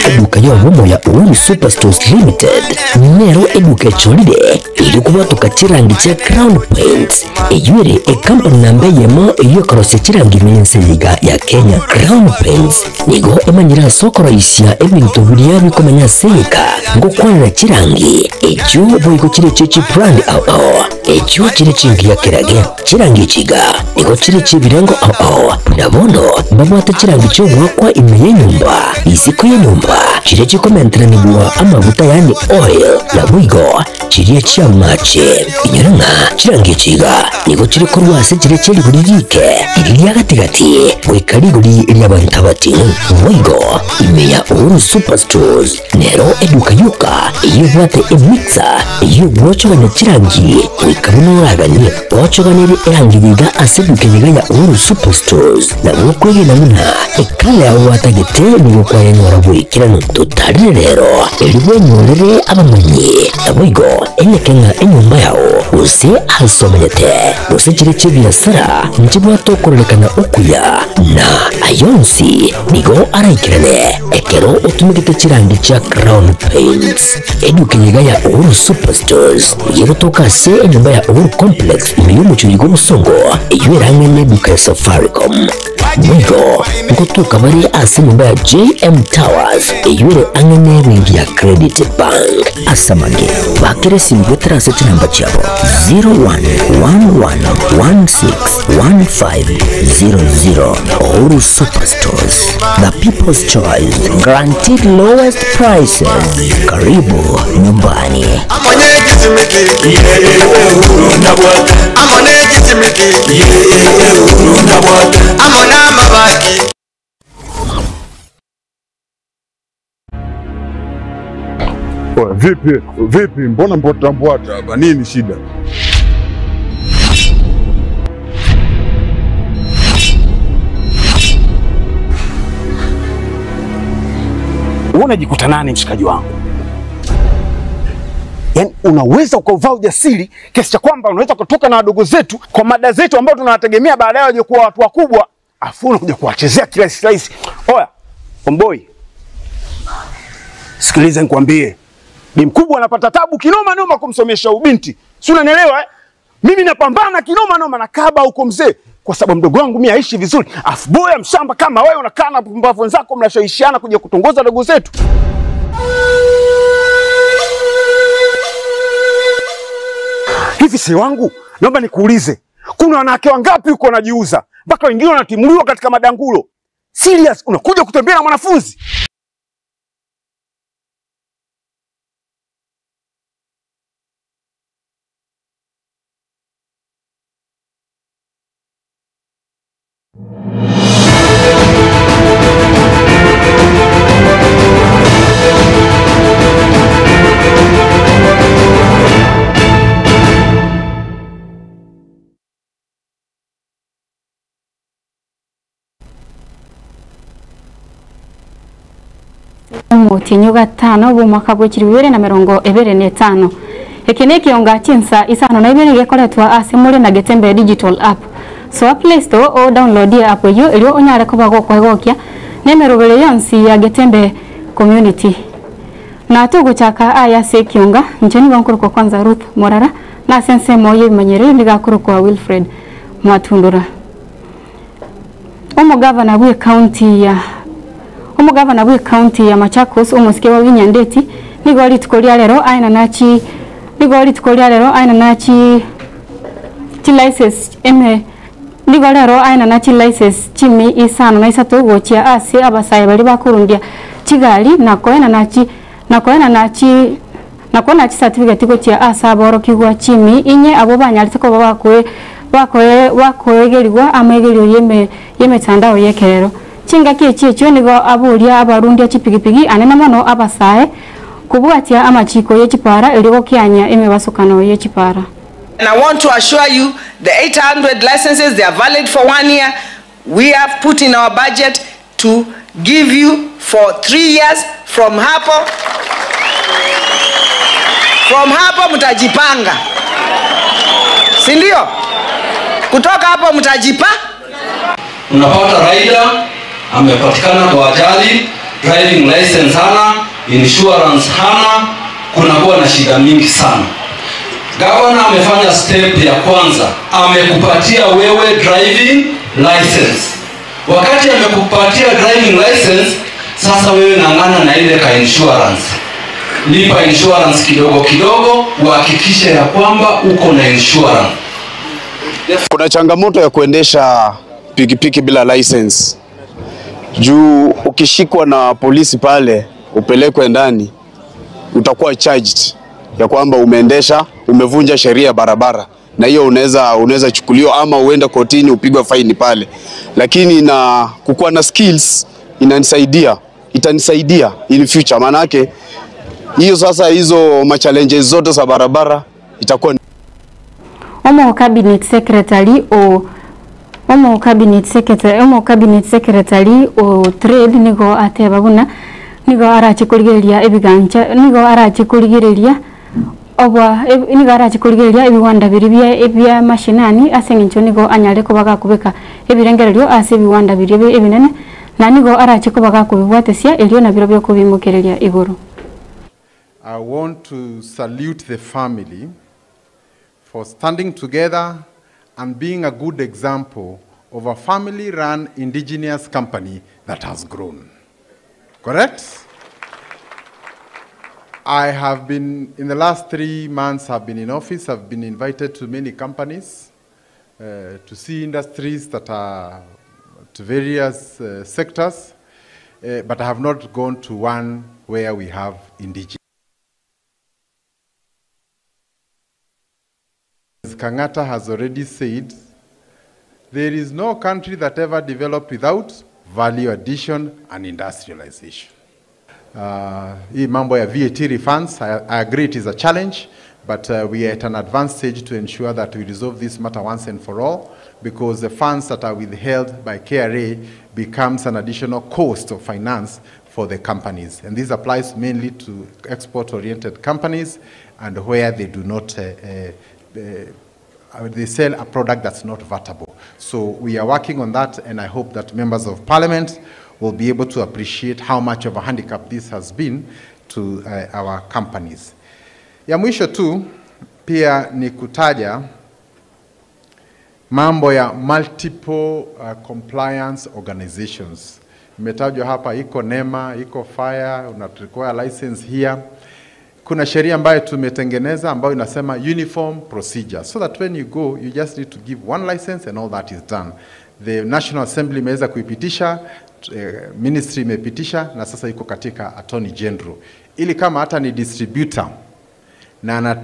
Eduka y'obumo ya Uhuru Superstores Limited nero eduka echolire iri kubatuka chirangi cha Crown Paints eyuere ekampani namba yemo eyokorosia chirangi mense yiga ya Kenya. Crown Paints nigo emanyira sokoroisia ebintu biria bikomenya seka ngokwanira chirangi echo boigo chire chechi brand ao echo chire chingi ya kirage chirangi chiga nigo chire chibirengo ao nabono babwate chirangi chobwakwa ime yenyumba isiko yenyumba chire chikomentra nibwa amavuta yani oil na bwigo chire chiamache inyoranga chirangi chiga nigo chire korwase chire chiri kuririke iri yagatigati bwekaliguri lyabantabati bwigo ime ya Uhuru Superstores nero eduka yuka iyo emixer iyo bwochoganya chirangi wikarunoraganye bwochoganiri erangi yiga aseduke yiga ya Uhuru Superstores na bwokwegena muna ekale aho watagete nigo kwayenyora bwikirano tutarire rero eribwenyorere abamanyi nabwigo enyekenga enyumba yao use asomenyete use chire chibiasara nchibwatokorelekana okuya na ayonsi nigo araikirane ekero otumigete chirangi cha Crown Paints eduka yiga ya Uhuru Superstores yerotoka se enyumba ya Uhuru Complex imeyumuchuyigo musongo eywerang'ene eduka ya Safaricom Mwigo nkotoka bari ase nyumba ya JM Towers eyure ang'ene bengi ya Credit Bank asamage bakire simu ase chinamba chabo 0111161500. Uhuru Superstores, the people's choice, guaranteed lowest prices. Karibu nyumbani. Vipi vipi, mbona mbota mbwata hapa, nini shida? Wewe unajikuta nani mshikaji wangu? Yaani unaweza ukauvaa ujasiri kiasi cha kwamba unaweza kutoka na wadogo zetu kwa mada zetu ambao tunawategemea baadaye waje kuwa watu wakubwa, afu unakuja kuwachezea kirahisi rahisi. Oya, homeboy. Sikiliza nikwambie. Bi mkubwa anapata tabu kinoma noma kumsomesha ubinti. Si unanielewa eh? Mimi napambana kinoma noma na kaba huko mzee kwa sababu mdogo wangu mimi aishi vizuri. Afu boya mshamba kama wewe unakaa na pumbavu wenzako mnashawishiana kuja kutongoza dogo zetu. Hivi si wangu, naomba nikuulize. Kuna wanawake wangapi huko wanajiuza mpaka wengine wanatimuliwa katika madangulo? Serious, unakuja kutembea na mwanafunzi? Mutinyu gatano bumwaka bw'ikiri 2025 iki ni kionga chinsa isano na ibere gekoretwa ase muri na Getembe digital app so Play Store o download ya app iyo elio onyare kuba gokwegokia nemerobere yonsi ya Getembe community na tuguchaka aya se kionga ncheni gonkuruko kwanza Ruth Morara na sense moyo manyere nigakuruko Wilfred Mwatundura. Omugavana bwe county ya Omugavana bwe county ya Machakos omusike wa Winyandeti nigo litukolia lero aina nachi nigo litukolia lero aina nachi ti license eme nigo lero aina nachi license chimi isano na isato gochia ase abasaye bali bakurundia chigali nakoena nachi nakoena nachi nakona chi certificate gochia asa borokigwa chimi inye abo banyalitse ko babakwe bakoe wakoegerigwa amegerio yeme yemetandao yekerero chinga kichi echo nigo aburia abarundia chipigipigi anene mono abasae kubwatia amachiko yechipara eliko kyanya emebasukano yechipara. And I want to assure you the 800 licenses, they are valid for 1 year. We have put in our budget to give you for 3 years from hapo. From hapo mtajipanga. Si ndio? Kutoka hapo mtajipa. Unapata rider amepatikana kwa ajali, driving license hana, insurance hana, kunakuwa na shida mingi sana. Governor amefanya step ya kwanza, amekupatia wewe driving license. Wakati amekupatia driving license, sasa wewe ng'ang'ana na ile ka insurance. Lipa insurance kidogo kidogo, uhakikishe ya kwamba uko na insurance. Kuna changamoto ya kuendesha pikipiki bila license. Juu ukishikwa na polisi pale, upelekwe ndani, utakuwa charged ya kwamba umeendesha, umevunja sheria barabara. Na hiyo unaweza chukuliwa ama uende kotini upigwe faini pale. Lakini na kukuwa na skills inanisaidia, itanisaidia in future. Maana yake hiyo sasa hizo ma challenges zote za barabara itakuwa. Omo cabinet secretary o Omo cabinet secretary o trade nigo ateba buna nigo arachikurigeria ebigancha nigo arachikurigeria obwa nigo arachikurigeria ebiwanda biri bia ebya mashinani asengencho nigo anyare kubaga kubeka ebirengererio ase ebiwanda biri ebinene na nigo arachikubaga kubibwatesia elio na biro byo kubimukereria iguru. I want to salute the family for standing together and being a good example of a family-run indigenous company that has grown. Correct? I have been, in the last 3 months I've been in office, I've been invited to many companies to see industries that are to various sectors, but I have not gone to one where we have indigenous. As Kangata has already said, there is no country that ever developed without value addition and industrialization. Hii mambo ya VAT refunds, I agree it is a challenge, but we are at an advanced stage to ensure that we resolve this matter once and for all, because the funds that are withheld by KRA becomes an additional cost of finance for the companies. And this applies mainly to export-oriented companies and where they do not, they sell a product that's not vatable. So we are working on that, and I hope that members of parliament will be able to appreciate how much of a handicap this has been to our companies. Ya mwisho tu pia ni kutaja mambo ya multiple compliance organizations. Imetajwa hapa, iko NEMA, iko FIRE, una require license here. Kuna sheria ambayo tumetengeneza ambayo inasema uniform procedure, so that when you go you just need to give one license and all that is done. The National Assembly imeweza kuipitisha, ministry imepitisha, na sasa iko katika Attorney General. Ili kama hata ni distributor na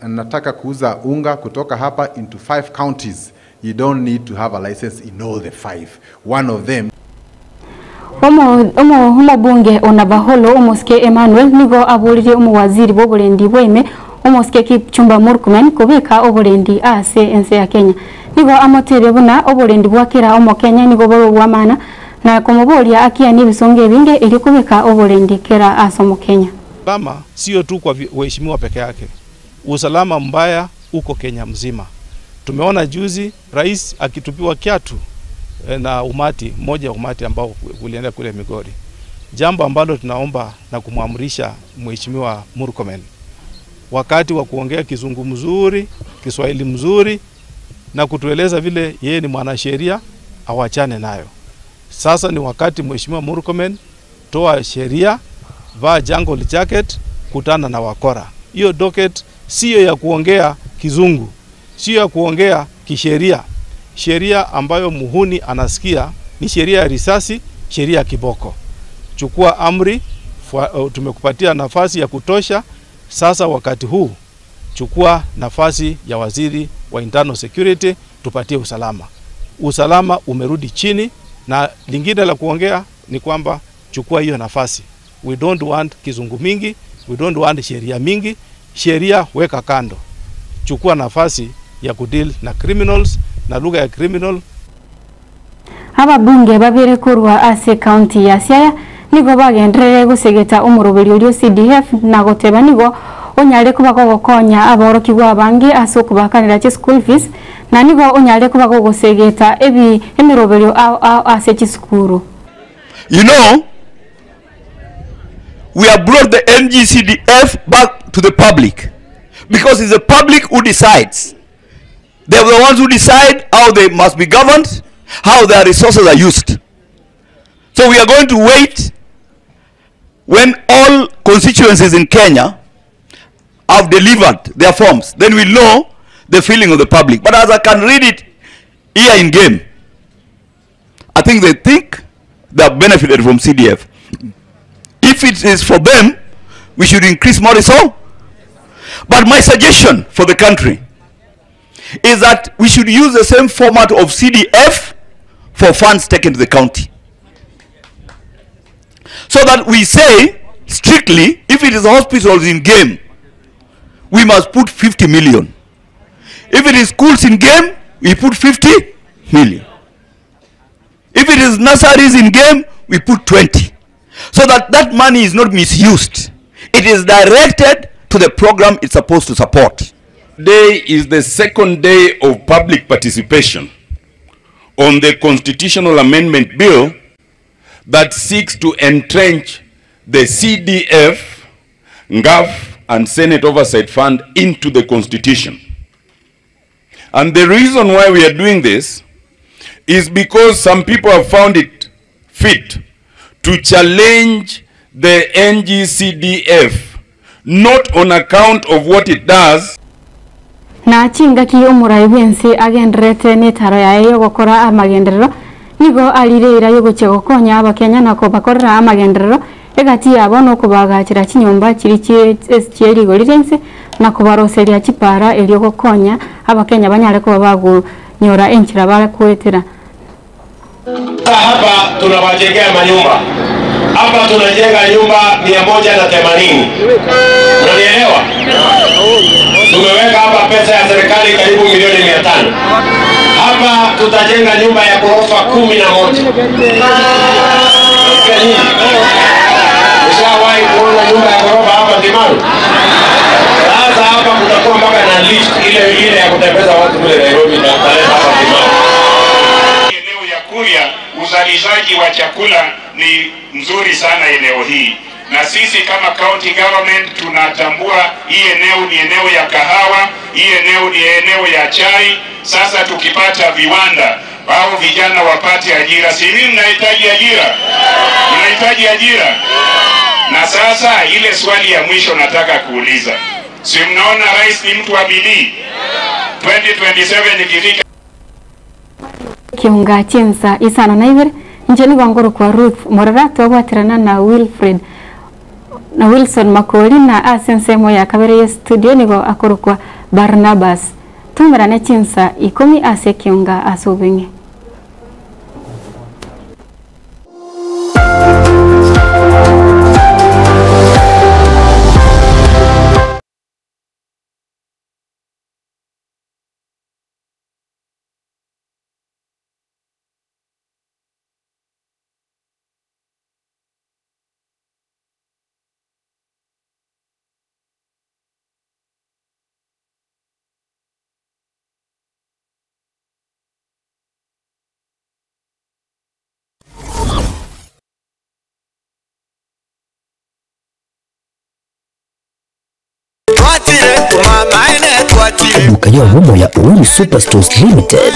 nataka kuuza unga kutoka hapa into 5 counties, you don't need to have a license in all the 5. One of them. Omo bunge onabaholo omoske Emmanuel nigo abolire omo waziri bobulendi bweme omoske Kipchumba Murkomen kubeka obulendi ase ense ya Kenya. Nigo amotebe buna obulendi bwakira omo Kenya nigo boro bwamana na komobolia akia ni bisonge binge ili kubeka obulendi kera asomo Kenya. Usalama sio tu kwa waheshimiwa peke yake. Usalama mbaya uko Kenya mzima. Tumeona juzi rais akitupiwa kiatu na umati, mmoja umati ambao ulienda kule Migori. Jambo ambalo tunaomba na kumwamrisha Mheshimiwa Murkomen, wakati wa kuongea Kizungu mzuri, Kiswahili mzuri na kutueleza vile yeye ni mwanasheria, awachane nayo. Sasa ni wakati Mheshimiwa Murkomen, toa sheria, vaa jungle jacket, kutana na wakora. Hiyo docket sio ya kuongea Kizungu, sio ya kuongea kisheria. Sheria ambayo muhuni anasikia ni sheria ya risasi, sheria ya kiboko. Chukua amri, tumekupatia nafasi ya kutosha. Sasa wakati huu chukua nafasi ya waziri wa internal security, tupatie usalama. Usalama umerudi chini, na lingine la kuongea ni kwamba chukua hiyo nafasi. We don't want Kizungu mingi, we don't want sheria mingi. Sheria weka kando. Chukua nafasi ya kudeal na criminals na lugha ya criminal. Aba bunge babere kurwa ase county ya Siaya nigo bagenderere gusegeta umurubiri ulio CDF na goteba nigo onyale kuba gokonya aborokigwa abange ase okubakanira che school fees na nigo onyale kuba gosegeta ebi emiroberio ase chisukuru. You know, we have brought the NGCDF back to the public because it's the public who decides. They are the ones who decide how they must be governed, how their resources are used. So we are going to wait when all constituencies in Kenya have delivered their forms. Then we know the feeling of the public. But as I can read it here in game, I think they have benefited from CDF. If it is for them, we should increase more resource. But my suggestion for the country is that we should use the same format of CDF for funds taken to the county. So that we say strictly, if it is hospitals in game, we must put 50 million. If it is schools in game, we put 50 million. If it is nurseries in game, we put 20. So that that money is not misused. It is directed to the program it's supposed to support. Today is the second day of public participation on the Constitutional Amendment Bill that seeks to entrench the CDF, NGAF, and Senate Oversight Fund into the Constitution. And the reason why we are doing this is because some people have found it fit to challenge the NGCDF, not on account of what it does. Na chingaki omurai bwense agenderete netaro yaye gokora amagenderero nigo alireira yogoche gokonya abakenya nako bakorera amagenderero egati yabo no kubagachira chinyomba chiri chierigo na kubaroseria chipara elio gokonya abakenya banyare kuba bagunyora enchira barakwetera. Hapa tunawajengea manyumba. Hapa tunajenga nyumba 180. Unanielewa? Tumeweka hapa pesa ya serikali karibu milioni 500. Hapa tutajenga nyumba ya ghorofa 11. Ushawahi kuona nyumba ya ghorofa hapa Kimaru? Sasa hapa kutakuwa mpaka na lift ile ile ya kutembeza watu kule Nairobi na pale hapa Kimaru. Eneo ya Kuria, uzalishaji wa chakula ni mzuri sana eneo hii. Na sisi kama county government tunatambua hii eneo ni eneo ya kahawa, hii eneo ni eneo ya chai. Sasa tukipata viwanda, au vijana wapate ajira. Si mimi mnahitaji ajira? Mnahitaji ajira? Na sasa ile swali ya mwisho nataka kuuliza. Si mnaona rais ni mtu wa bidii? 2027 ikifika Kiunga chensa isano na ibere nje gongoro kwa Ruth Morarato gwatirana na Wilfred na Wilson Makori na asensemo ya kabere studio nigo akorokwa Barnabas tumerane chinsa 10 ase kiunga asobenge. Eduka yobumo ya Uhuru Superstores Limited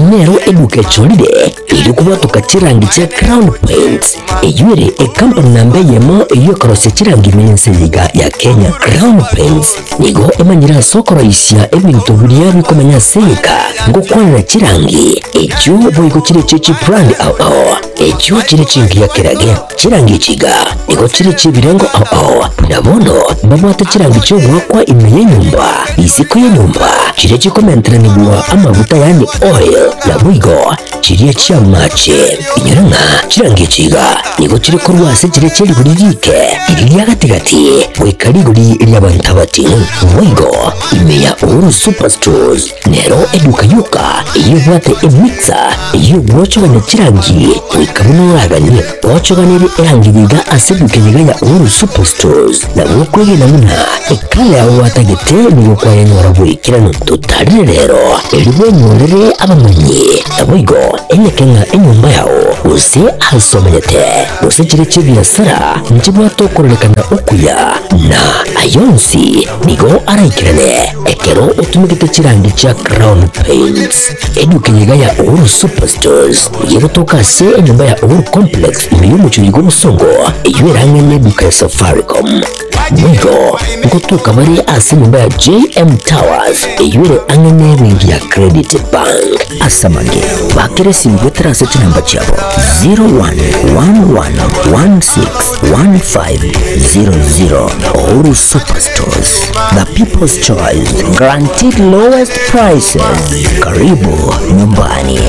nero eduka echolide ilikuba chirangi cha Crown Paints eyuere ekampani namba yemo eyokorosia chirangi menseyiga ya Kenya. Crown Paints nigo emanyira sokoroisia ebintu biria bikomenya seka ngokwanira chirangi echo boigo chire chichi brand ao echo chire chingi ya kerage chirangi chiga nigo chire chibirengo ao nabono babwate chirangi chobwakwa ime yenyumba isiko yenyumba chire chikomentranibwa amavuta yani oil na bwigo chire chamache inyoranga chirangi chiga nigo chire korwase chire chiri kuririke iriyaga gatigati goika rigori ria bantu abatino boigo ime ya Uhuru Superstores nero eduka yoka eyobwate emixer eyogwochogana chirangi goika buno oraganie ochoganere erangi yiga ase eduka yiga ya Uhuru Superstores na gokwegena buna ekala yago watagete nigo kwayenyora bwikirano totarire rero eribwenyorere abamanyi naboigo enyekenga enyumba yao gose asomenyete gose chire chibiasara nchibwate okorerekana okuya na ayonsi nigo araikirane ekero otumigete chirangi chia Crown Paints. Eduka yiga ya Uhuru Superstores yegotoka ase enyumba ya Uhuru Complex ime y'omuchuri gw'omusongo eyo erang'ene eduka ya Safaricom. Mwigo nkotoka bari ase enyumba ya JM Towers eyure ang'ene bengi ya Credit Bank. Asamange bakere simu ase chinamba chiabo 0111161500. Uhuru Superstores, the people's choice, guaranteed lowest prices. Karibu nyumbani.